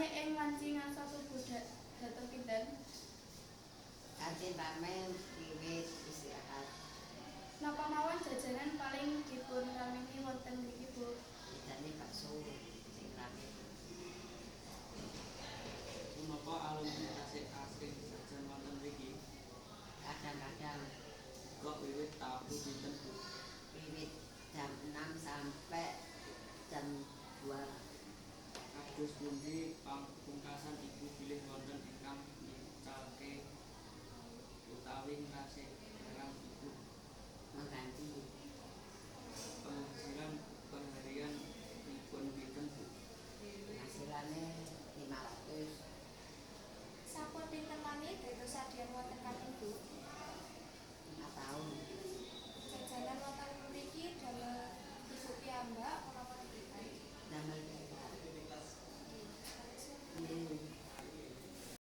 Rame ing wanci ngaso subuh dhateng pinten? Kantin rame wiwit istirahat. Napa mawon jajanan paling dipunrameni wonten mriki, Bu? Jajane bakso sing rame. Punapa alumni tasih asring jajan wonten mriki? Kadang-kadang. Buka wiwit taun pinten, Bu? Wiwit jam 6 sampai jam 2. Kados pundi pungkasan Ibu bilih wonten ingkang ngicalke utawi ngrasikke